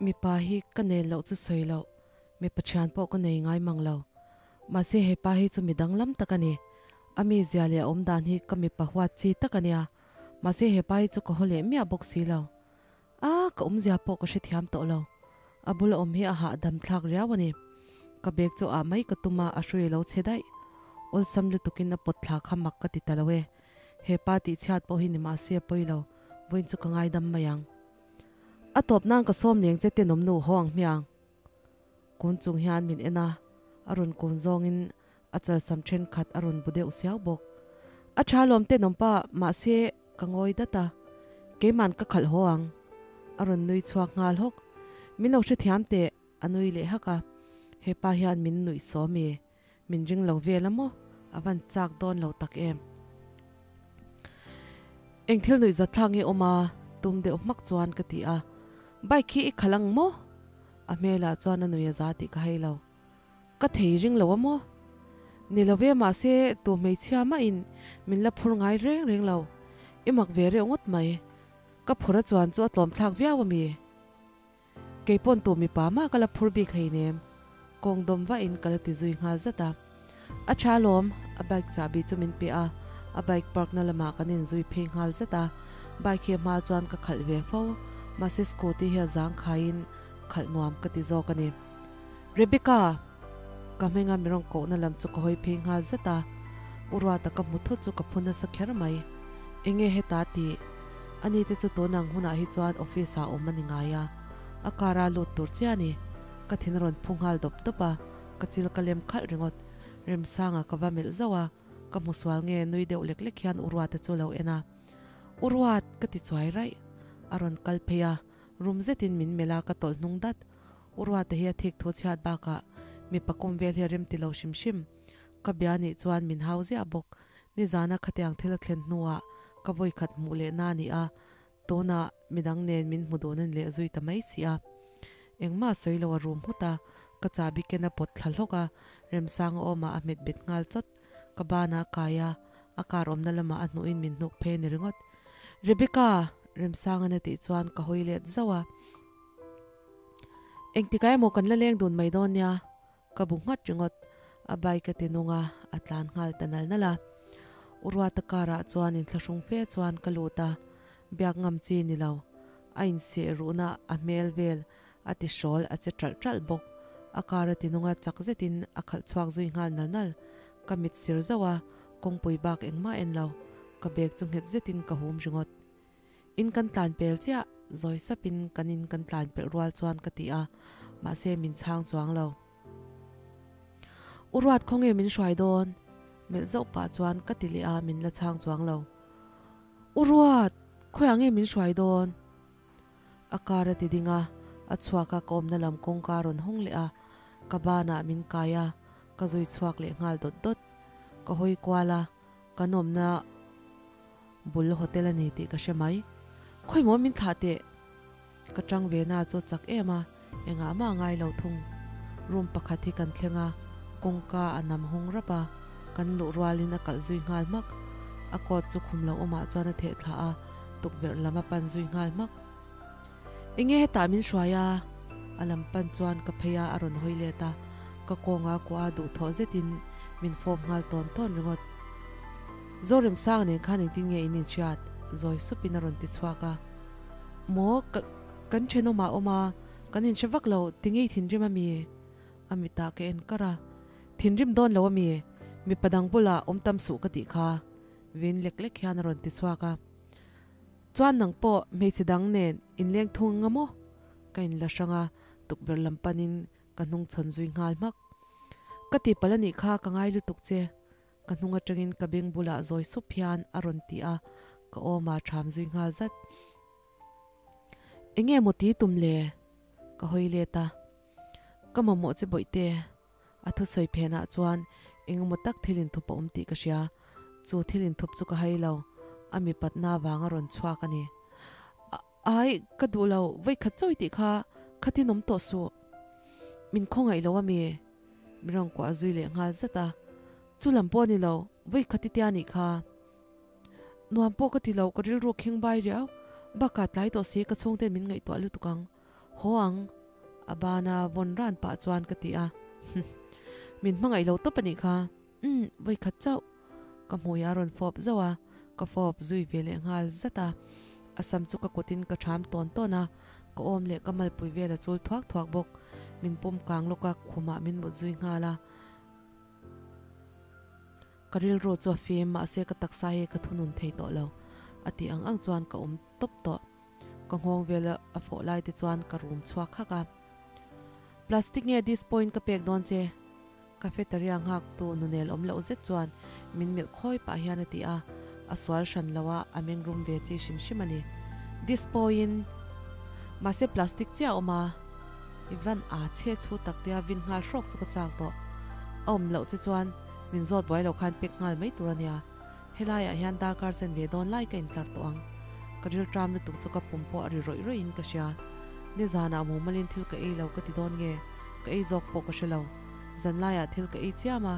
Mipa hi ka nel loh chu sawi loh, mipa thian pawh ka nei ngai mang lo. Mahse he pa hi chu mi danglam tak a ni. A mizia leh a awmdan hi ka mipa huat chi tak a nia. Mahse he pa hi chu ka haw leh miah bawk si lo. A, ka awmzia pawh ka hrethiam tawh lo. A bula awm hi a hahdam thlak riau a ni. Ka bag chu ah mai ka tum a, a hrui a lo chhe daih. Awlsam lutukin a pawt thla kha mak ka ti ta lo e. He pa tihchhiat pawh hi ni mahse a pawi lo, vawiin chu ka ngaidam mai ang. A tawp nan ka sawm leng che tenawm nu haw ang hmiang. Kun chung hian min en a, a rawn kun zawngin a chalsam thenkhat a rawn bu deuh siau bawk. A tha lawm tenawm pa, mahse ka ngawi dat a, keiman ka khalh haw ang. A rawn nui chhuak nghal hawk. Min lo hrethiam teh, a nui leh hak a. Hepa hian min nuih sawm e. Min ring lo vel a maw? A van chak dawn lo tak em? Eng thil nuih zat thlak nge awm a? Tum deuh hmak chuan ka ti a. Bike hi i khalh ang maw? A hmelah chuan a nui a za tih ka hei lo. Ka thei ring lo a maw? Ni lo ve mahse tu hmeichhia mahin min la phur ngai reng reng lo. I mak ve reuh ngawt mai. Ka phur a chuan chu a tlawm thlak viau a mi? Kei pawn tu mipa mah ka la phur bik hleinem, kawng dawm vah in ka la ti zui nghal zat a. A tha alawm, a bike chahbi chu min pe a, a bike park na lamah kan in zui phei nghal zat a. Bike hi a hma chuan ka khalh ve fo, mahse scooty hi a zang khai in khalh nuam ka ti zawk a ni. Rebecca! Ka hming a mi rawn kohna lam chu ka hawi phei nghal zat a, U Ruata ka hmu thut chu ka phu nasa kher mai. Enge heta tih? Ani te chu tun ang hunah hi chuan office ah awm a ni ngai a, a car a lut tur chiah a ni. Ka thin a rawn phu nghal dawp dawp a, ka chil ka lem khalh ringawt. Remsanga ka va melh zauh a, ka hmu sual nge nui deuh lek lek hian U Ruata chu lo en a. U Ruat! ka ti chuai raih. A rawn kal phei a, rum zetin min melh a, ka tawlh hnung dat. U Ruata hi a thik thu chhiat bakah mipa kum vel hi a rem ti lo hrim hrim. Ka bia nih chuan min hau ziah bawk. Nizana khatiang thil a thlen hnuah ka vawikhat hmuh leh na a ni a, tunah midang nen min hmu dun a ni leh zui ta mai si a. Engmah sawi lo a rum nghut a, ka chahbi ken a pawt thla hlawk a, Remsanga awmah a hmet bet nghal chawt. Ka banah a kai a, a car awmna lamah a hnuhin min hnuk phei a ni ringawt. Rebecca! Remsanga'n a tih chuan ka hawi let zauh a. Engtikah emaw kan la leng dun mai dawn nia? Ka bu nghat ringawt. A bike a ti nung a, a tlan nghal ta nal nal a. U Ruata car ah chuan inthlahrung fe chuan ka lut a, biak ngam chi ni lo. A inseh ruhna a hmel vel a ti hrawl a che ṭalh ṭalh bawk. A car a ti nung a, chak zetin a khalh chhuak zui nghal nal nal. Ka mit sir zauh a, kawngpui bak engmah en lo. Ka bag chu nghet zetin ka hum ringawt. In kan tlan pel chiah, zawi sapin kan in kan tlan pelh rual chuan ka ti a, mahse min chhang chuang lo. U Ruat khawnge min hruai dawn? Melh zauh pah chuan ka ti leh a, min la chhang chuang lo. U Ruat, khawiah nge min hruai dawn? A car a ti ding a, a chhuak a, ka awmna lam kawngka a rawn hawng leh a, ka banah min kai a, ka zui chhuak leh nghal dawt dawt. Ka hawi kual a, Kan awmna bul hotel a ni tih ka hre mai. Khawimaw min thlah teh? Ka tang ve na chu chak em a, engah mah a ngai lo thung. Room pakhat hi kan thleng a, kawngka a nam hawng rap a, kan luh rualin a kalh zui nghal hmak. A coat chu khum lo awmah chuan a theh thla a, tukverh lam a pan zui nghal hmak. Enge hetah min hruai a? A lam pan chuan ka phei a, a rawn hawi let a, ka kawnga kuah a duhthawh zetin min fawp nghal tawn tawn ringawt. Zoremsanga nen khan engtin nge in inhriat? Zawi supin a rawn ti chhuak a. Maw, ka, kan thenawmah awm a, kan inhre vak lo, tinge i thinrim a mi? A mitah ka en kar a. Thinrim dawn lo a mi? Mipa dang bulah awm tam suh ka tih kha. Vin lek lek hian a rawn ti chhuak a. Chuan nang pawh hmeichhe dang nen inleng thung anga maw? Ka inla hrang a, tukverh lam panin ka hnung chhawn zui nghal hmak. Ka tihpalh a nih kha ka ngai lutuk che. Ka hnung atangin ka beng bulah zawi sup hian a rawn ti a, ka awmah ṭham zui nghal zat. Enge maw ti tum le? Ka hawi let a. Ka mamawh che bawihte. A thusawi phenah chuan engemaw tak thil inthup a awm tih ka hria. Chu thil inthup chu ka hai lo. A mipatna vanga rawn chhuak a ni. Ai, ka duh lo, vawikhat chawi tih kha khatin awm tawh suh. Min khawngaih lo a mi? Min rawn kuah zui leh nghal zat a. Chu lam pawh a ni lo, vawikhat i tia nih kha. Nuam pawh ka ti lo, ka rilru a kheng bai riau. Bakah tlai tawh si ka chhungten min ngaihtuah lutuk ang. Haw ang, a bana vawn ran pah chuan ka ti a. Min hmangaih lo tawp a nih kha. Umm, vawi khat chauh. Ka hmui a rawn fawp zauh a, ka fawp zui ve leh nghal zat a. A sam chu ka kutin ka ṭham tawn tawn a, ka awm leh ka malpui vel a chul thuak thuak bawk. Min pawm kang lawk a, khumah min mut zui nghal a. Ka rilru chu a fim, mahse ka taksa hi ka thunun thei tawh lo. A tih ang ang chuan ka awm tawp tawh. Ka nghawng vel a fawh lai te chuan ka rum chhuak hak a. Plastic nge this point ka pek dawn che? Cafeteria nghaktu nunel awm loh zet chuan min melh khawi pah hian a ti a, a sual hran lo a, a meng rum ve chi hrim hrim a ni. This point mahse plastic chiah a awm a, i van a chhe chhu tak tia vin nghal hrawk chu ka chak tawh. A awm loh che chuan min zawt buai lo khan pek nghal mai tur a nia. Helaiah hian darkar chen ve dawn lai ka intlar tawh ang. Ka rilṭam lutuk chu ka pum pawh a ri rawih rawih in ka hria. Nizanah mumalin thil ka ei lo ka ti dawn nge? Ka ei zawk pawh ka hre lo. Zanlaiah thil ka ei chiam a,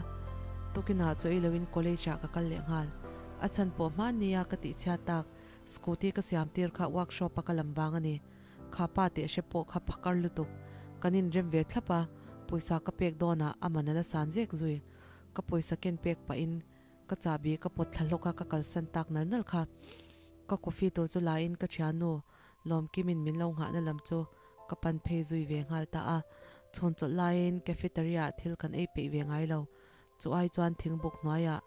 tukinah chaw ei loin college ah ka kal leh nghal. A chhan pawh hmannia ka tih chhiat tak, scooty ka siam tir kha workshop a ka lam vang a ni. Kha pa teh hre pawh kha phakar lutuk. Kan inrem ve thlap a, pawisa ka pek dawnah a man a la san zek zui. Ka pawisa ken pek pahin Ka chahbi ka pawt thla hlawk a, ka kalsan tak nal nal kha. Ka coffee tur chu la in ka thiannu Lawmkimin min lo nghahna lam chu ka pan phei zui ve nghal ta a. Chhun chawlh laiin cafeteria ah thil kan ei peih ve ngai lo. Chu ai chuan thingbuk hnuaiah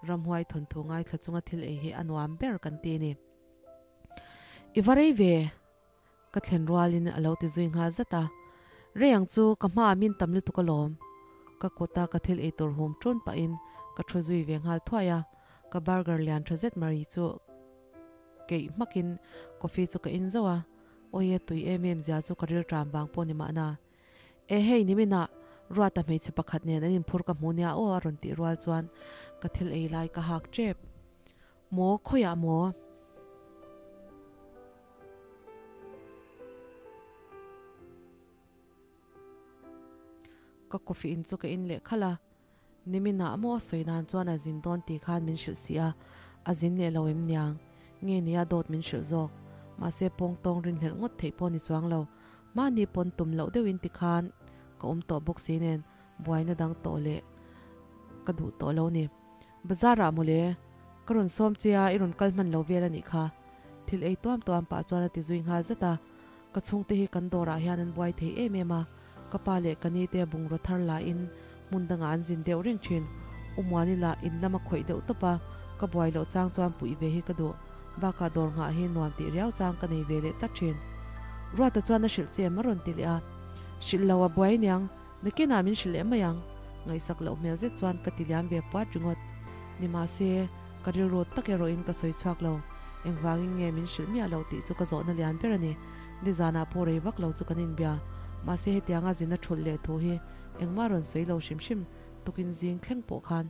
ramhuai thawnthu ngaithla chunga thil ei hi a nuam ber kan ti ni. I va rei ve! Ka thlen rualin a lo ti zui nghal zat a, Rei ang chu ka hmaah min tam lutuk alawm. Ka kuta ka thil eitur hum ṭun pahin ka ṭhu zui ve nghal thuai a, ka burger lian ṭha zet Marie chu keih hmakin coffee chu ka in zauh a, Awi e tui em em zia chu ka rilṭam vang pawh ni mahna. E hei niminah Ruata hmeichhe pakhat nen an inphur ka hmu nia aw a rawn tih rual chuan ka thil ei lai ka hak ṭep. Maw khawiah maw? Ka coffee in chu ka in leh khalh a, niminah maw sawi nan chuan a zin dawn tih khan min hrilh si a, a zin leh lo em niang? Nge nia dawt min hrilh zawk? Mahse pawng tawng rinhlelh ngawt theih pawh ni chuang lo, mahni pawn tum loh deuhin tikhan ka awm tawh bawk si nen buaina dang tawh leh ka duh tawh lo ni. Bazar ah mawle, ka rawn sawm che a, i rawn kal hman lo vel a nih kha. Thil ei tuam tuam pah chuan a ti zui nghal zat a. Ka chhungte hi kan dawrah hian an buai thei em em a, ka pa leh ka ni te bungraw thar la in hmun dangah an zin deuh reng thin. U Muani lah in lam a khawih deuh tawp a, ka buai loh chang chuan puih ve hi ka duh. Bakah dawr nghah hi nuam tih riau chang ka nei ve leh tlat thin. Ruata chuan a hrilh che em a rawn ti leh a. Hrilh lo a buai niang. Nakinah min hrilh leh mai ang, ngaihsak loh hmel zet chuan ka ti liam ve puat ringawt. Nimahse, ka rilru tak erawhin ka sawi chhuak lo. Engvangin nge min hrilh miah loh tih chu ka zawhna lian ber a ni. Nizanah pawh rei vak lo chu kan inbia. Mahse hetianga zina thulh leh thu hi engmah rawn sawi lo hrim hrim tukin zing thleng pawh khan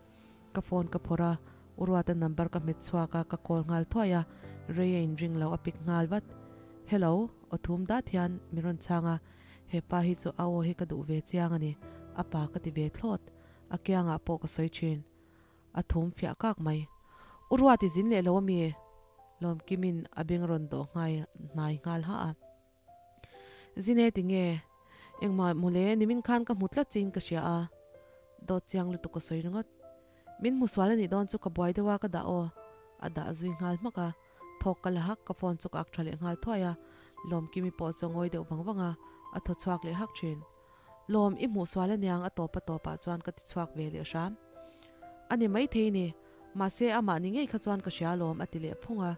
ka phone ka phawrh a, U Ruata number ka hmet chhuak a, ka call nghal thuai a, rei a inring lo a pick nghal vat. Hello, aw thum dat hian min rawn chhang a, He pa hi chu a aw hi ka duh ve chiang a ni, a pa ka ti ve thlawt. A kiangah pawh ka sawi thin. A thum fiah kak mai. U Ruati zin leh lo a mi? Lawmkimin a beng rawn dawh nghai hnai nghal ha a. Zin e tinge? Engmah mawle nimin khan ka hmu tlat chiin ka hria a. Dawt chiang lutuk ka sawi ringawt. Min hmu sual a nih dawn chu ka buai deuh a ka dah aw. A dah zui nghal hmak a. Thawk ka la hak, ka phone chu ka ak tha leh nghal thuai a, Lawmkimi pawh chu a ngawi deuh vang vang a, a thaw chhuak leh hak thin. Lawm, i hmuh sual aniang a tawp a tawpah chuan ka ti chhuak ve leh hram. A ni maithei ni, mahse amah ni ngei kha chuan ka hria lawm a ti leh phung a,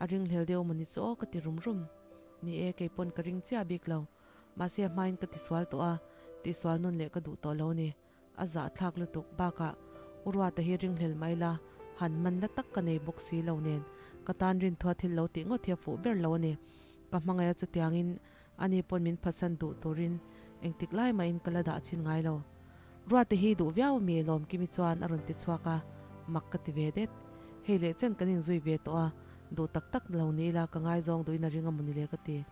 a ringhlel deuh mawni chu aw ka ti rum rum. Ni e, keipawn ka ring chiah bik lo, mahse a hmain ka ti sual tawh a, tihsual nawn leh ka duh tawh lo ni. A zahthlak lutuk bakah U Ruata hi ringhlel mai la, han man na tak ka nei bawk si lo nen ka tan rinthua thil lo tih ngawt hi a fuh ber lo a ni. Ka hmangaih a chutiangin ani pawn min phatsan duh turin engtik lai mahin ka la dah chhin ngai lo. Ruata hi duh viau ami Lawmkimi chuan a rawn ti chhuak a, mak ka ti ve det. Hei leh chen kan inzui ve tawh a, duh tak tak lo ni ila ka ngaizawng duhin a ring a mawni le ka ti.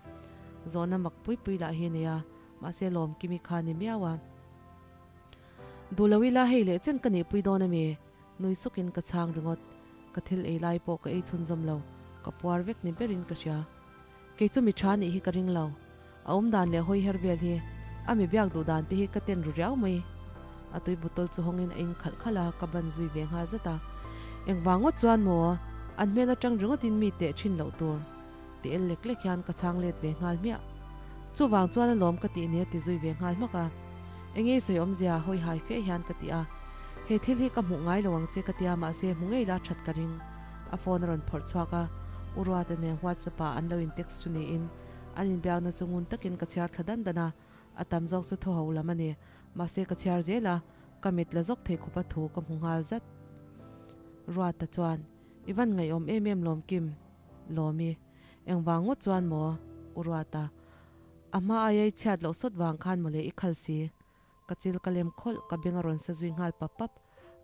Zawhna mak pui pui lah hi a nei a, mahse Lawmkimi kha a ni miau a. Duh lo ila hei leh chen ka nihpui dawn a mi? Nui sukin ka chhang ringawt. Ka thil ei lai pawh ka ei chhunzawm lo, ka puar vek ni berin ka hria. Kei chu mi tha nih hi ka ring lo. A awm dan leh hawi her vel hi a mi biak duh dan te hi ka ten ru riau mai. A tui bottle chu hawngin a in khalh khalh a, ka ban zui ve nghal zat a. Engvang ngawt chuan maw an hmel atang ringawtin mi teh thin loh tur ti el lek lek hian ka chhang let ve nghal hmiah. Chuvang chuan a lawm ka tih ni a ti zui ve nghal hmak a. Enge sawi awmzia hawi hai fe hian ka ti a. He thil hi ka hmuh ngai lo ang che ka tia mahse hmu ngei la that ka ring. A phone a rawn phawrh chhuak a, U Ruata nen WhatsApp ah an lo in text chu niin an inbiakna chu ngun takin ka chhiar thla dan dan a, a tam zawk chu thaw ho lam a ni. Mahse ka chhiar zel a, ka mit la zawk thei khawp a thu ka hmu nghal zat. Ruata chuan, I van ngaihawm em em lawm Kim? Lawmi, Engvang ngawt chuan maw? U Ruata, A hma aia i chhiat loh sawt vang khan mawle i khal si. Ka chil ka lem khawlh, ka beng a rawn sa zui nghal pap pap.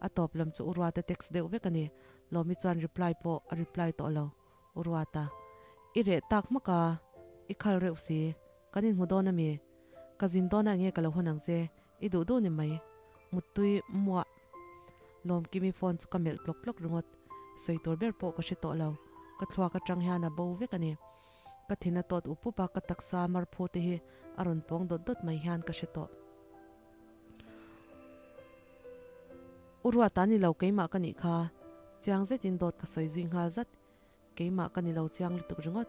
A tawp lam chu U Ruata text deuh vek a ni. Lawmi chuan reply pawh a reply tawh lo. U Ruata, I reh tak hmak a, i khal reuh si. Kan inhmu dawn a mi? Ka zin dawn a enge ka lo hawn ang che, i duh duh ni mai. Muttui muah. Lawmkimi phone chu ka melh tlawk tlawk ringawt. Sawi tur ber pawh ka hre tawh lo. Ka thluak atang hian a bo vek a ni. Ka thin a tawt up up a, ka taksa marphu te hi a rawn pawng dawt dawt mai hian ka hre tawh. U Ruata ni lo keimah ka nih kha. Chiang zetin dawt ka sawi zui nghal zat. Keimah ka ni lo chiang lutuk ringawt.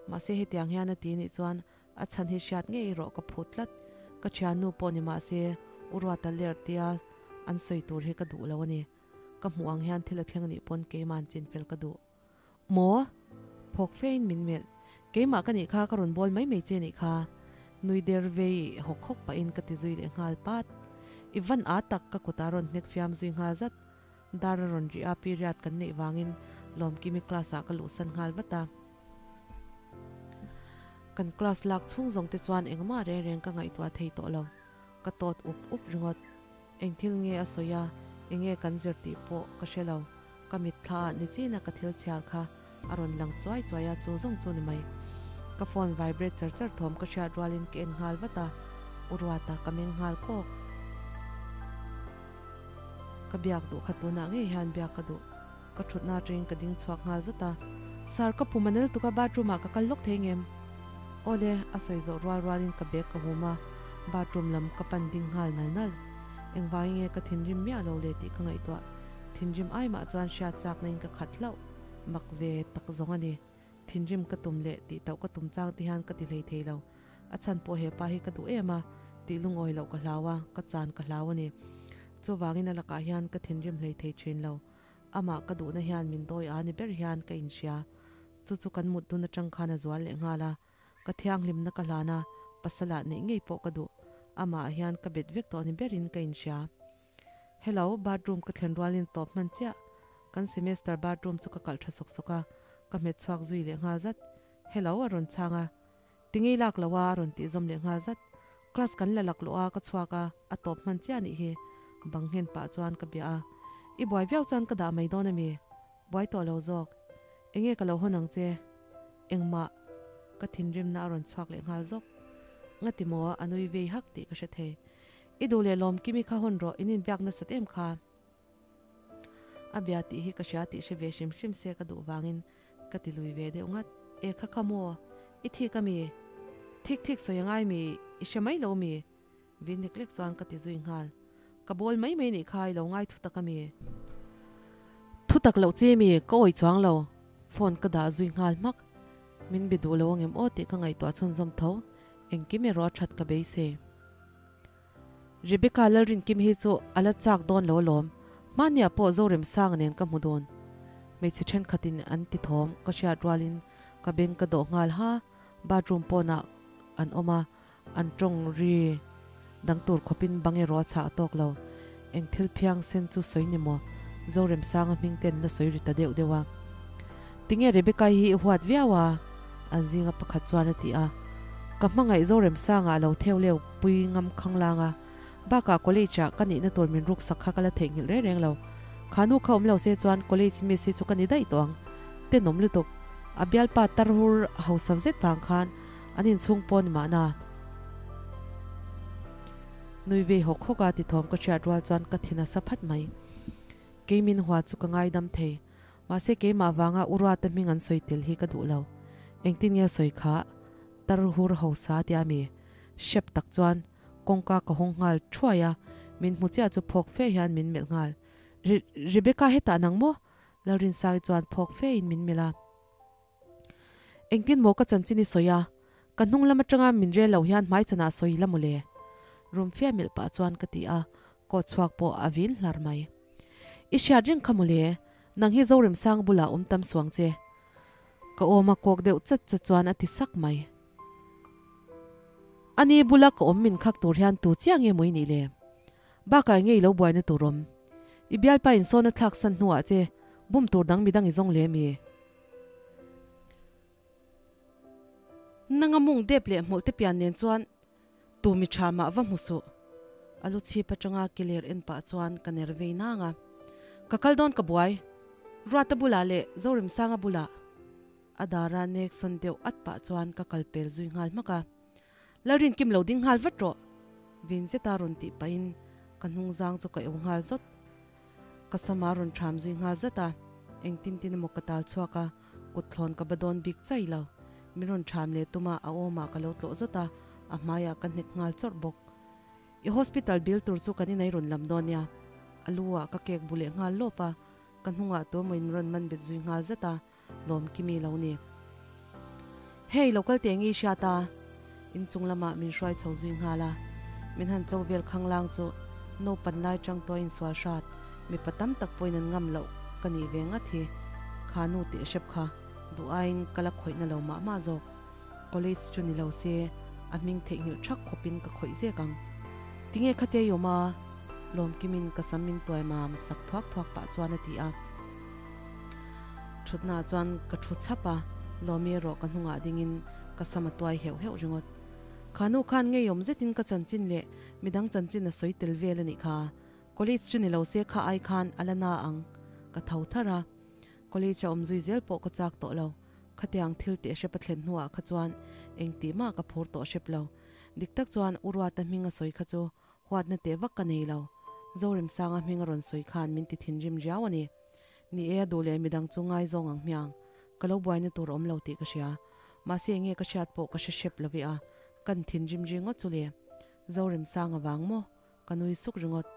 Mahse hetiang hian a ti nih chuan a chhan hi hriat ngei rawh ka phut tlat. Ka thiannu pawh ni mahse U Ruata ler tia an sawi tur hi ka duh lo a ni. Ka hmuh ang hian thil a thleng anih pawn keima'n chin fel ka duh. Maw? Phawk fein min melh. Keimah ka nih kha ka rawn bawl mai mai che nih kha. Nui der vei hawk hawk pahin ka ti zui leh nghal pat. I van aa tak ka kutah rawn hnek fiam zui nghal zat. Dar a rawn rih a, period kan neih vangin Lawmkimi class ah ka luhsan nghal vat a. Kan class lak chhung zawng te chuan engmah reng reng ka ngaihtuah thei tawh lo. Ka tawt up up ringawt. Eng thil nge a sawi a, eng nge kan zir tih pawh ka hre lo. Ka mitthla ah nichina ka thil chhiar kha a rawn lang chuai chuai a, chu zawng chu ni mai. Ka phone vibrate char char thawm ka hriat rualin ka en nghal vat a, U Ruata ka meng nghal kawk. Ka biak duh kha tunah ngei hian biak ka duh. Ka thutna atangin ka ding chhuak nghal zat a. Sir, ka pum a nel tuk a, bathroom ah ka kal lawk thei ngem? Awle, a sawi zawh rual rualin ka bag ka hum a, bathroom lam ka pan ding nghal nal nal. Engvangin nge ka thinrim miah lo le tih ka ngaihtuah. Thinrim ai mah chuan hriat chakna in ka khat hlauh. Mak ve tak zawng a ni. Thinrim ka tum leh tih tauh ka tum chang te hian ka ti hlei thei lo. A chhan pawh he pa hi ka duh em a, tih lungawi loh ka hlau a, ka chan ka hlau a ni. Chuvangin a lakah hian ka thinrim hlei thei thin lo. Amah ka duhna hian min dawi a ni ber hian ka inhria. Chu chu kan mut dun atang khan a zual leh nghal a. Ka thianghlimna ka hlan a, pasal ah neih ngei pawh ka duh. Amah ah hian ka bet vek tawh ni berin ka inhria. Hello, bathroom ka thlen rualin tawp hman chiah. Kan semester bathroom chu ka kalh tha sawk sawk a, ka hmet chhuak zui leh nghal zat. Hello a rawn chhang a. Ti ngei lak lo a a rawn tih zawm leh nghal zat. Class kan la lak loh a ka chhuak a, a tawp hman chiah nih hi. Bang nghen pah chuan ka bia a. I buai viau chuan ka dah mai dawn a mi? Buai tawh lo zawk. Enge ka lo hawn ang che? Engmah. Ka thinrimna a rawn chhuak leh nghal zawk. Ngati maw a nui vei hak tih ka hre thei. I duh leh lawm Kimi kha hawn rawh, in inbiak nasat em kha? A bia tih hi ka hria tih hre ve hrim hrim se ka duh vangin ka ti lui ve deuh ngat. E kha kha maw? I thik a mi? Thik thik sawi a ngai mi? I hre mai lo mi? Vin lek lek chuan ka ti zui nghal. Ka bawl mai mai nih kha i lo ngai thu tak a mi? Thu tak loh chi mi? Ka awi chuang lo. Phone ka dah zui nghal hmak. Min be duh lo angem aw tih ka ngaihtuah chhunzawm tho. Engkim erawh a that ka beisei. Rebecca Lalrinkim hi chu a la chak dawn lo alawm. Hmaniah pawh Zoremsanga nen ka hmu dawn. Hmeichhe thenkhatin an ti thawm ka hriat rualin ka beng ka dawh nghal ha. Bathroom pawnah an awm a, an tawng ri dang tur khawpin bang erawh a chhah tawk lo. Eng thil phiang sen chu sawi ni maw? Zoremsanga hming ten la sawi ri ta deuh deuh a. Tinge Rebecca hi i huat viau a? An zinga pakhat chuan a ti a. Ka hmangaih Zoremsanga a lo theu leu pui ngam khang lang a. Bakah college ah ka nihna tur min ruksak kha ka la theihnghilh reng reng lo. Kha nu kha awm lo se chuan college miss hi chu ka ni daih tawh ang. Tenawm lutuk. A bialpa tarhur hausa zet vang khan an inchhung pawh ni mahna. Nui vei hawk hawk a ti thawm ka hriat rual chuan ka thin a sa phat mai. Kei min hua chu ka ngaidam thei. Mahse keimah vanga u Ruata hming an sawi tel hi ka duh lo. Engtin nge a sawi kha? Tar hur hausa tia mi hrep tak chuan kawngka ka hawng nghal thuai a, min hmu chiah chu phawk fe hian min melh nghal. Re Rebecca hetah nang maw? Lalrinsai chuan phawk fe in min melh a. Engtin maw ka chanchin i sawi a, ka hnung lam atanga min rel lo hian hmaichhanah sawi ila mawle? Rum fia melh pah chuan ka ti a, kawt chhuak pawh a vin hlar mai. I hriat reng kha mawle, nang hi Zoremsang bulah awm tam suang che. Ka awm a kawk deuh chat chat chuan a ti sak mai. Ani bula ka awm min khak tur hian tu chiah nge maw i nih le? Bakah enge i lo buaina tur awm? I bialpa insawn a thlak san hnuah che bum tur dang midang i zawng le mi? Nanga mung dep leh hmawlh te pian nen chuan tu mi tha mah va hmu suh. A lu chhip atanga ke ler en pah chuan ka ner vei nang a. Ka kal dawn ka buai. Ruata bulah leh Zoremsanga bulah a dara nek sawn deuh at pah chuan ka kal pel zui nghal hmak a. Lalrinkim lo ding nghal vat rawh. Vin zeta rawn tih pahin ka hnungzang chu ka eu nghal zawt. Ka sama rawn ṭham zui nghal zat a, engtin tin emaw ka tal chhuak a, kut thlawn ka ba dawn bik chai lo. Min rawn ṭham leh tum a, a awmah ka lo tlawh zawt a, a hmaiah ka hnek nghal chawrh bawk. I hospital bill tur chu kan inei rawn lam dawn nia. A lu ah ka kek bu leh nghal lawp a, ka hnungah tuemaw in rawn man bet zui nghal zat a, lawm kimi lo ni. Hei lo kal teh nge i hriat a? Inchung lamah min hruai chho zui nghal a, min han cho vel khanglang chu naupan lai tang tawh insual hrat mipa tam tak pawhin an ngam loh ka nih ve ngat hi. Kha nu teh hrep kha duh aiin ka la khawihna lo mah mah zawk. College chu ni lo se a hming theihnghilh thak khawpin ka khawih zek ang. Tinge khatia i awm a? Lawmkimin ka sam min tuai mam sak thuak thuak pah chuan a ti a. Thutnaah chuan ka thu chhap a, Lawmi erawh ka hnungah dingin ka sam a tuai heuh heuh ringawt. Kha nu khan ngeiawm zetin ka chanchin leh midang chanchin a sawi tel vel a nih kha. College chu ni lo se kha ai khan a la na ang. Ka tho thar a, college a awm zui zel pawh ka chak tawh lo. Khatiang thil teh hrep a thlen hnuah kha chuan engtih mah ka phur tawh hrep lo. Dik tak chuan U Ruata hming a sawi kha chu huatna teh vak ka nei lo. Zoremsanga hming a rawn sawi khan min ti thinrim riau a ni. Ni e, a duh leh midang chu ngaizawng ang hmiang. Ka lo buaina tur a awm lo tih ka hria. Mahse enge ka hriat pawh ka hre hrep lo ve a, kan thinrim ringawt chu le. Zoremsanga vang maw? Ka nui suk ringawt.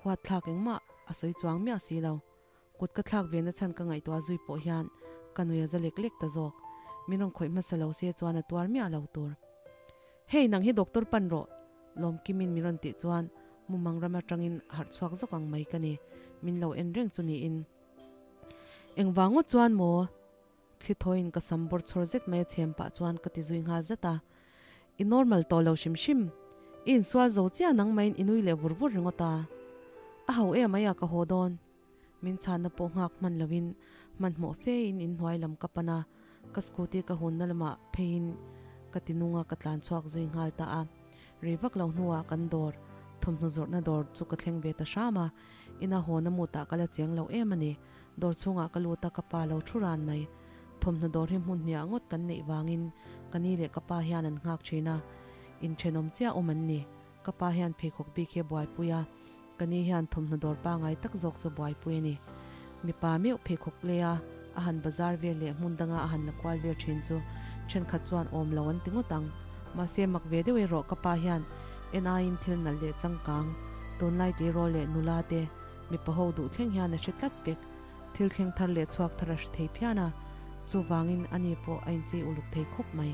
Huat thlak engmah a sawi chuang miah si lo. Kut ka thlak ve na chhan ka ngaihtuah zui pawh hian ka nui a za lek lek ta zawk. Min rawn khawih hmasa lo se chuan a tuar miah lo tur. Hei nang hi doctor pan rawh! Lawmkimin min rawn tih chuan mumang ram atangin harh chhuak zawk ang mai ka ni. Min lo en reng chu niin. Engvang ngawt chuan maw? Thli thawiin ka sam bawr chhawr zet mai a chhem pah chuan ka ti zui nghal zat a. I normal tawh lo hrim hrim. I insual zo chiah nang maiin i nui leh vur vur ringawt a. A ho em mai a ka haw dawn. Min chhanna pawh nghak hman loin hmanhmawh fein inhnuai lam ka pan a, ka scooty ka hunna lamah pheiin ka ti nung a ka tlan chhuak zui nghal ta a. Rei vak lo hnuah kan dawr, thawmhnaw zawrhna dawr chu ka thleng ve ta hram a, ina hawna mutah ka la cheng lo em a ni. Dawr chhungah ka lut a ka pa lo thu ran mai. Thawmhnaw dawr hi hmun hniah ngawt kan neih vangin ka ni leh ka pa hian an nghak thin a, inthenawm chiah awm an ni. Ka pa hian pheikhawk bik hi a buaipui a, ka ni hian thawmhnaw dawr pangai tak zawk chu buaipui a ni. Mipa meuh pheikhawk lei a, a han bazar vel leh hmun danga a han la kual vel thin chu thenkhat chuan awm lo an ti ngawt ang. Mahse mak ve deuh erawh ka pa hian en aiin thil nalh leh changkang, tunlai tleirawl leh nula te mipa ho duh thleng hian a hre tlat pek. Thil thleng thar leh chhuak thar a hre thei phian a, chuvangin ani pawh a inchei uluk thei khawp mai.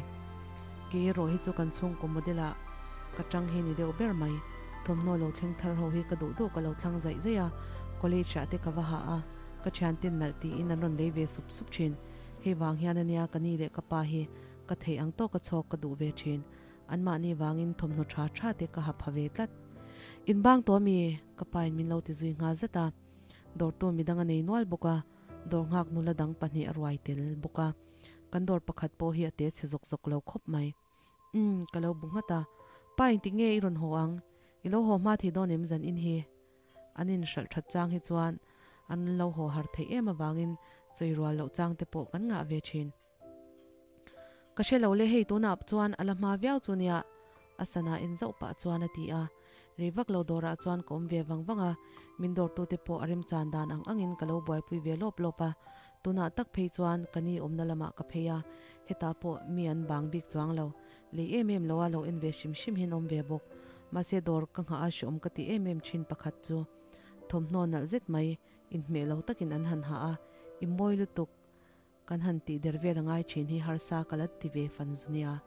Kei erawh hi chu kan chhungkaw model ah ka tang hi ni deuh ber mai. Thawmhnaw lo thleng thar ho hi ka duh duh ka lo thlang zaih zaih a, college ah te ka va ha a, ka thianten nalh tiin an rawn lei ve sup sup thin. Hei vang hian ania ka ni leh ka pa hi ka theih ang tawka chhawk ka duh ve thin. Anmahni vangin thawmhnaw tha tha te ka ha pha ve tlat. Inbang tawh ami? Ka pa in min lo ti zui nghal zat a. Dawrtu midang a nei nual bawk a, dawr nghak nula dang pahnih a ruai tel bawk a. Kan dawr pakhat pawh hi a te chhe zawk zawk lo khawp mai. Umm, ka lo bu nghat a. Pa engtik nge i rawn haw ang? I lo haw hma thei dawn em zan in hi? An inhralh that chang hi chuan an lo haw har theih em avangin chawi rual loh chang te pawh kan ngah ve thin. Ka hre lo le hei tunah chuan a la hma viau chu nia a sana en zauh pah chuan a ti a. Rei vak lo dawrah chuan ka awm ve vang vang a, min dawrtute pawh a remchan dan ang angin ka lo buaipui ve lawp lawp a. Tunah tak phei chuan ka ni awmna lamah ka phei a, hetah pawh mi an bang bik chuang lo. Lei em em lo a lo en ve hrim hrim hian awm ve bawk. Mahse dawr ka nghah a hreawm ka ti em em thin pakhat chu thawmhnaw nalh zet mai inhmeh lo takin an han ha a, i mawi lutuk kan han tih der vel a ngai thin hi harsa ka la ti ve fan zu nia.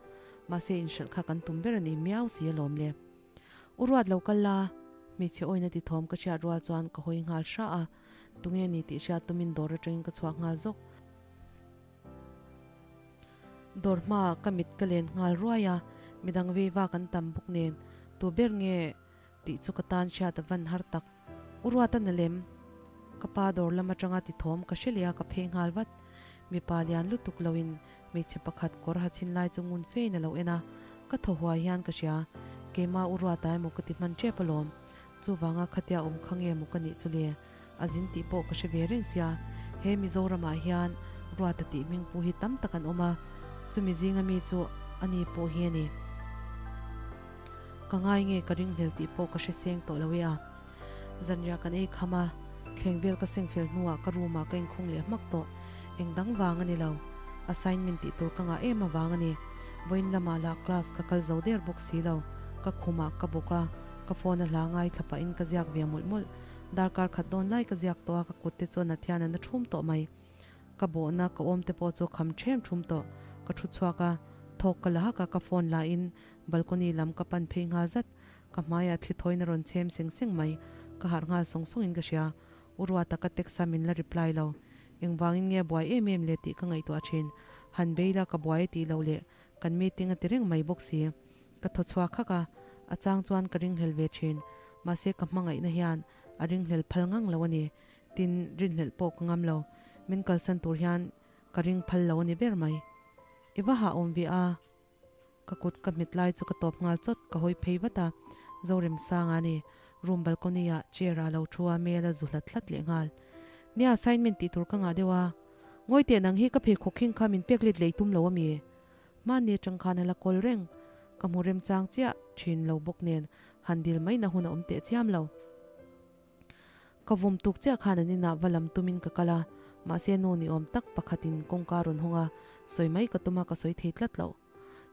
Mahse inhralh kha kan tum ber a ni miau si alawm le. U ruat lo kal la, hmeichhe awina ti thawm ka hriat rual chuan ka hawi nghal hra a, tunge ni tih hriat tumin dawr atangin ka chhuak nghal zawk. Dawr hmaah ka mit ka len nghal ruai a, midang vei vak an tam bawk nen, tu ber nge tih chu ka tan hriat a van har tak. U Ruata na lem, ka pa dawr lam atanga ti thawm ka hre leh a ka phei nghal vat. Mipa lian lutuk loin hmeichhe pakhat kawr ha chhin lai chu ngun fein a lo en a, ka thaw huai hian ka hria. Keimah U Ruata emaw ka ti hman tep alawm. Chuvanga khatia awm kha nge maw ka nih chu le? A zin tih pawh ka hre ve reng sia, he Mizoramah hian Ruata tih hming pu hi tam tak an awm a, chumi zinga mi chu a ni pawh hi a ni. Ka ngai nge ka ringhlel tih pawh ka hre seng tawh lo e a. Zanriah kan ei kham a, thleng vel ka seng fel hnuah ka room ah ka inkhung leh hmak tawh. Eng dang vang a ni lo. Assignment tih tur ka ngah em avang a ni. Vawiin lamah lah class ka kal zo der bawk si lo. Ka khumah ka bawk a, ka phone a hla ngaithla pahin ka ziak ve mawlh mawlh. Darkar khat dawn lai ka ziak tawh a, ka kut te chuan a thian a na thum tawh mai. Ka bawhna ka awm te pawh chu kham ṭhem ṭhum tawh. Ka thu chhuak a, thawk ka la hak a, ka phone la in balcony lam ka pan phei nghal zat. Ka hmaiah thli thawiin a rawn chhem seng seng mai. Ka harh nghal sawng sawng in ka hria. U Ruata ka text a min la reply lo. Engvangin nge a buai em em le tih ka ngaihtuah ṭhin. Han bei la ka buai tih loh leh kan meeting a ti reng mai bawk si. Ka thaw chhuak hak a, a chang chuan ka ringhlel ve thin. Mahse ka hmangaihna hian a ringhlel phal ngang lo a ni. Tin, rinhlelh pawh ka ngam lo. Min kalsan tur hian ka ring phal lo a ni ber mai. I va hah awm ve a, ka kut ka hmet lai chu ka tawp nghal chawt, ka hawi phei vat a. Zoremsanga a ni. Room balcony ah chair ah lo thu a, mel a zu hlat hlat leh nghal. Nia, assignment tih tur ka ngah deuh a. Ngawi teh nang hi ka pheikhawk khing kha min pek let lei tum lo a mi? Hmanni atang khan a la kawl reng. Ka hmu remchang chiah thin lo bawk nen han dil mai na hun a awm teh chiam lo. Ka vawm tuk chiah khan an inah va lam tumin ka kal a, mahse nu ni awm tak pakhatin kawngka rawn hawng a, sawi mai ka tum a ka sawi thei tlat lo.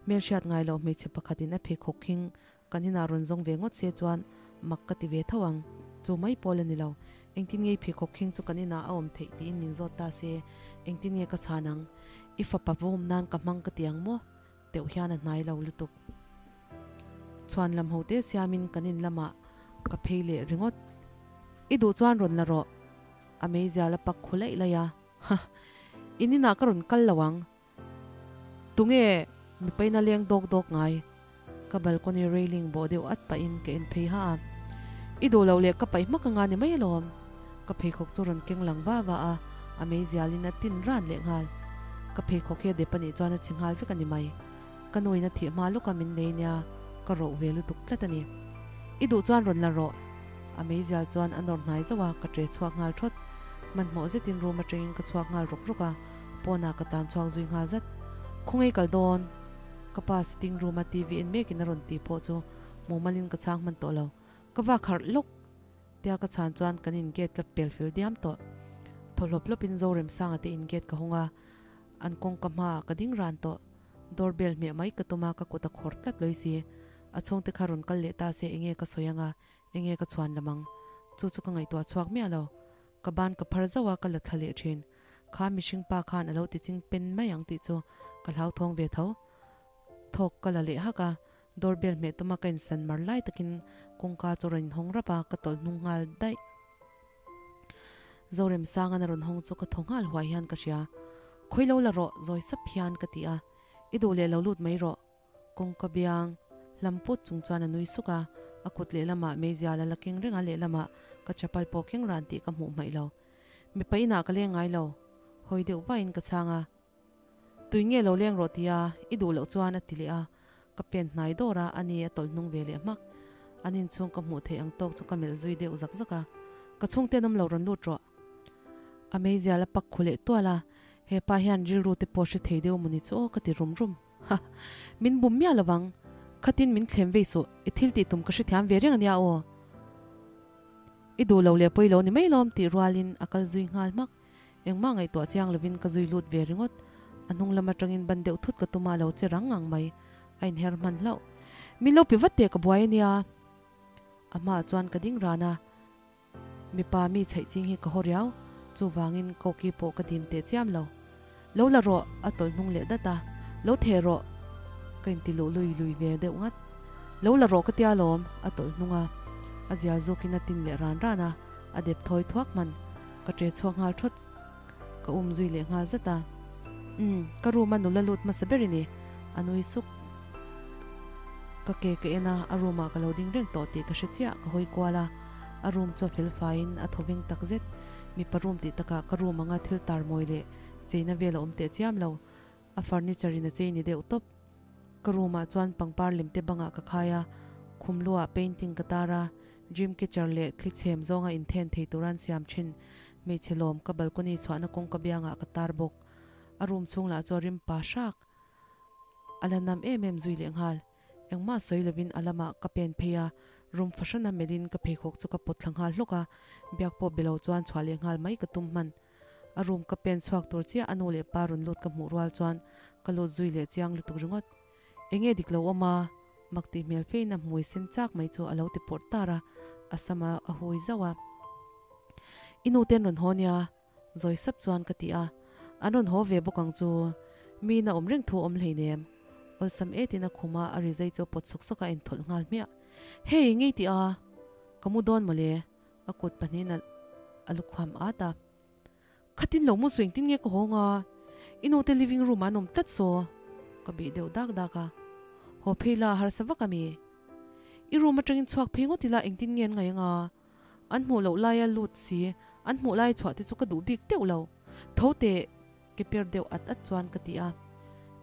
Hmelhriat ngai loh hmeichhe pakhatin a pheikhawk khing kan inah rawn zawng ve ngawt se chuan mak ka ti ve tho ang. Chu mai pawl a ni lo. Engtin nge i pheikhawk khing chu kan inah a awm theih tiin min zawt ta se, engtin nge ka chhan ang? I fapa vawm nan ka hmang ka ti ang maw? Teuh hian a hnai lo lutuk. Chhuan lam ho te siamin kan in lamah ka phei leh ringawt. I duh chuan rawn la rawh. A meizial a pak khu laih laih a. Ha! In inah ka rawn kal lo ang. Tunge mipaina leng dawk dawk ngai? Ka balcony railing bawh deuh at pahin ka en phei ha a. I duh loh leh ka paih hmak anga ni mai alawm. Ka pheikhawk chu rawn keng lang va va a, a meizialin a tin ran leh nghal. Ka pheikhawk hi a dep anih chuan a chhe nghal vek a ni mai. Ka nuin a thih hma lawka min nei nia, ka roh ve lutuk tlat a ni. I duh chuan rawn la rawh. A meizial chuan a nawr hnai zauh a, ka tre chhuak nghal thawt. Hmanhmawh zetin room atangin ka chhuak nghal rawk rawk a, pawnah ka tan chhuak zui nghal zat. Khawngaih kal dawn? Ka pa sitting room a TV en mekin a rawn tih pawh chu mumalin ka chhang hman tawh lo. Ka vak harh lawk! Tia ka chhan chuan kan in gate ka pel fel diam tawh. Thaw hlawp hlawpin Zoremsanga te in gate ka hawng a, an kawngka hmaah ka ding ran tawh. Door bell hmeh mai ka tum a, ka kut a khawr tlat lawi si. A chhungte kha rawn kal leh ta se enge ka sawi anga, enge ka chhuan lam ang? Chu chu ka ngaihtuah chhuak miah lo. Ka ban ka phar zauh a, ka la thla leh thin. Kha mihring pa khan a lo ti ching pen mai ang tih chu ka hlauthawng ve tho. Thawk ka la leh hak a, door bell hmeh tuma ka insan mar lai takin kawngka chu rawn inhawng rap a, ka tawlh hnung nghal daih. Zoremsanga na rawn hawng chu ka thaw nghal huai hian ka hria. Khawi lo la rawh, zawi sap hian ka ti a. I duh leh lo lut mai rawh. Kawngka biang hlam put chung chuan a nui suk a, a kut lehlamah meizial a la keng reng a, lehlamah ka chapal pawh keng ran tih ka hmuh hmaih lo. Mipa inah ka leng ngai lo, hawi deuh vahin ka chhang a. Tui nge lo leng rawh tia i duh loh chuan a ti leh a, ka pen hnai dawr a, ani a tawlh hnung ve leh hmak. An inchhung ka hmuh theih ang tawk chu ka melh zui deuh zak zak a, ka chhungte an awm lo rawn lut rawh. A meizial a pak khu leh tual a, hepa hian rilru te pawh hre thei deuh mawni chu aw ka ti rum rum. Ha! Min bum miah lovang. Khatin min thlem vei suh, i thil tih tum ka hrethiam ve reng a nia aw. I duh lo leh pawi lo ni mai lawm tih rualin a kal zui nghal hmak. Engmah ngaihtuah chiang lovin ka zui lut ve ringawt. A hnung lam atangin ban deuh thut ka tum a, a lo che rang ngang mai. A inher hman hlauh. Min lo pi vat teh ka buai a nia. A hmaah chuan ka ding ran a. Mipa mi chhaih ching hi ka haw riau, chuvangin koki pawh ka dim teh chiam lo. Lo la rawh, a tawlh hnung leh dat a. Lo theh rawh, ka inti luh lui lui ve deuh ngat. Lo la rawh ka tia lawm, a tawlh hnung a. A zial zukin a tin leh ran ran a, a dep thawi thuak hman. Ka ṭe chhuak nghal ṭhawt, ka um zui leh nghal zat a. Umm, ka room a nula lut hmasa ber i ni, a nui suk. Ka ke ka en a, a room ah ka lo ding reng tawh tih ka hre chiah, ka hawi kual a. A room chu a fel faiin a thaw veng tak zet. Mipa room tih takah ka room anga thil tar mawi leh cheina vel a awm teh chiam lo. A furniture in a chei ni deuh tawp. Ka room ah chuan pangpar lem te bangah ka khai a, khum luah painting ka tar a, dream catcher leh thli chhem zawnga inthen thei tura an siam thin hmeichhe lawm ka balcony chhuahna kawngka biangah ka tar bawk. A room chhung lah chu a rim pa hrak. A la nam em em zui leh nghal. Engmah sawi lovin a lamah ka pen phei a, room fahrana melhin ka pheikhawk chu ka pawt thla nghal hlawk a, biak pawh be lo chuan chhuah leh nghal mai ka tum hman. A room ka pen chhuak tur chiah a nu leh pa rawn lut ka hmuh rual chuan ka lut zui leh chiang lutuk ringawt. Enge dik lo awm a? Mak tih hmel fein a hmui sen chak mai chu a lo ti pawrh tar a, a sam a a hui zauh a. I nu ten rawn haw nia, Zawi sap chuan ka ti a, an rawn haw ve bawk ang chu. Mi na awm reng thu awm hleinem. Awlsam etin a khum a, a ri zai chu a pawt sawk sawk a, a inthawlh nghal hmiah. Hei, ngei tih a, ka mu dawn mawle, a kut pahnihin a a lukhuam at a. Khatin lo mu suih engtin nge ka haw nga? I nute living room ah an awm tlat saw, ka bih deuh dak dak a. Haw phei la, harsa vak a mi? I room atangin chhuak phei ngawt ila engtin nge an ngaih anga? An hmuh loh laia lut si, an hmuh lai chhuah te chu ka duh bik deuh lo. Tho teh, ke per deuh at at chuan ka ti a.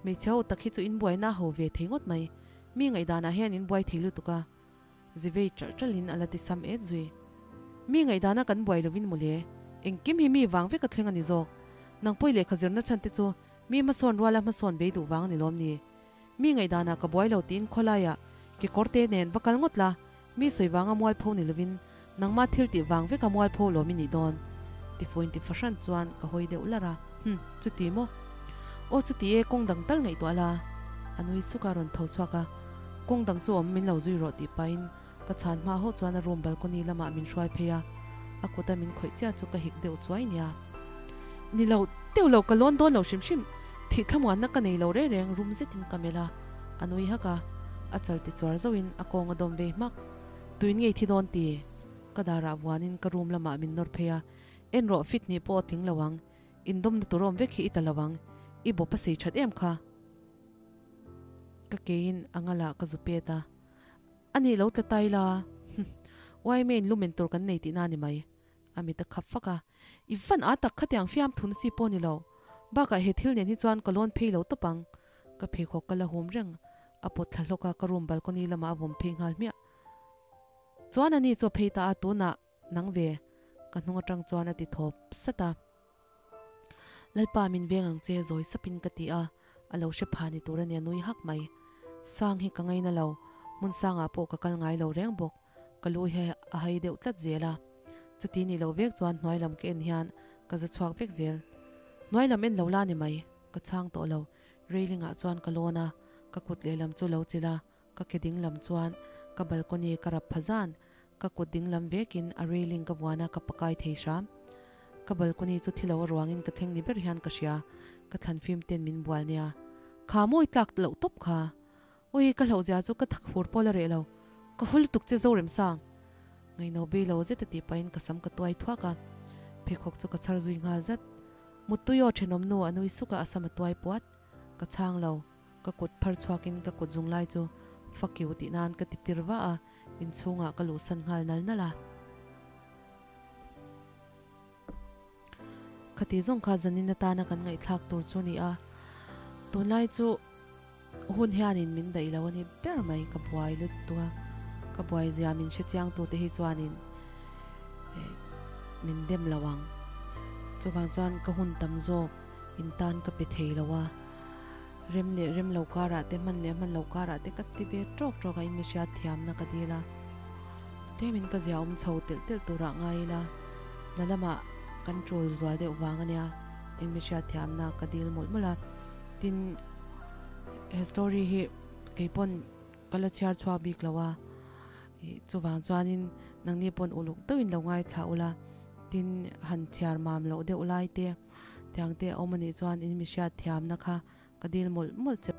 Hmeichhe ho tak hi chu in buaina a ho ve thei ngawt mai. Mi ngaihdanah hian in buai thei lutuk a. Zivei ṭalh ṭalhin a la ti sam et zui. Mi ngaihdana kan buai lovin mawle, engkim hi mi vang vek a thleng a ni zawk. Nang pawi lehkha zirna chhan te chu mi hmasawn ruala hmasawn bei duh vang a ni lawm ni. Mi ngaihdanah ka buai lo tiin khawlaiah kekawr te nen va kal ngawt la, mi sawi vanga mualpho ni lovin nangmah thil tih vang veka mualpho lawm i nih dawn. Tifuin ti fahran chuan ka hawi deuh larh a, Hum, chuti maw? Aw chuti e, kawng dang tal ngaihtuah la. A nui suk a rawn tho chhuak a, Kawng dang chu awm min lo zui rawh tih pahin ka chhan hma hawh chuan a room balcony lamah min hruai phei a, a kuta min khawih chiah chu ka hik deuh chuai nia. Ni lo, deuh lo, ka lawn dawn lo hrim hrim, thih thlamuanna ka nei lo reng reng rum zetin ka melh a, a nui hak a, a chal ti chuar zauhin a kawng a dawm vei hmak. Tuin ngei thi dawn ti? Ka darah vuanin ka room lamah min nawr phei a, En rawh, fit nih pawh a tling lo ang, indawmna tur awm vek hi i ta lo ang, i bawp a sei that em kha? Ka keiin a ngalah ka zu pet a. A nih lo tla ta ila, hum, yma in lumen tur kan nei tihna a ni mai. A mit a khap fak a, I van a tak khatiang fiam thuna chi pawh ni lo. Bakah he thil nen hi chuan ka lawn phei lo tawp ang. Ka pheikhawk ka la hum reng. A pawt thla hlawk a, ka room balcony lamah a vawm phei nghal hmiah. Chuan a ni chu a phei ta a, tunah nang ve. Ka hnung atang chuan a ti thawp sat a. Lalpa min veng ang che zawi sapin ka ti a, a lo hre pha ni tur a nia nui hak mai. Sang hi ka ngaina lo, hmun sangah pawh ka kal ngai lo reng bawk, ka lu hi a hai deuh tlat zel a. Chuti nih loh vek chuan hnuai lam ka en hian ka za chhuak vek zel. Hnuai lam en lo la ni mai, ka chhang tawh lo, railing ah chuan ka lawn a, ka kut lehlam chu lo chilh a, Ka ke ding lam chuan ka balcony ka rap pha zan, ka kut ding lam vekin a railing ka vuan a ka pakai thei hram. Ka balcony chu thilo a ruangin ka thleng ni ber hian ka hria, ka thlan fim ten min bual nia. Kha mawi tlak loh tawp kha. Ui ka hlauh zia chu ka thak fur pawl a reh lo. Ka haw lutuk che Zoremsang. Ngaino bei lo zet a tih pahin ka sam ka tuai thuak a, pheikhawk chu ka chhar zui nghal zat. Muttui aw thenawm nu a nui suk a a sam a tuai puat. Ka chhang lo. Ka kut phar chhuakin ka kut zung lai chu fuck you tih nan ka ti pir vah a, inchhungah ka luhsan nghal nal nal a. Khati zawng kha zanin atana kan ngaihthlak tur chu ni a, tunlai chu hun hianin min daih lo a ni ber mai, ka buai lutuk a, ka buai zia min hrechiang tute hi chuanin min dem lo ang. Chuvang chuan ka hun tam zawk intan ka pe thei lo a. Rem leh rem lo karah te, hman leh hman lo karah te ka ti ve tawk tawk a, in mi hriat thiamna ka dil a. Tlemin ka zia awm chho telh telh turah ngai ila, hna lamah kan tul zual deuh vang a nia, in mi hriat thiamna ka dil mawlh mawlh a. Tin, he story hi. keipawn ka la chhiar chhuak bik lo a, ih chuvang chuanin nangni pawn uluk deuhin lo ngaithla ula, tin han chhiar mam loh deuh lai te tiang te a awm anih chuan in mi hriat thiamna kha ka dil mawlh mawlh che.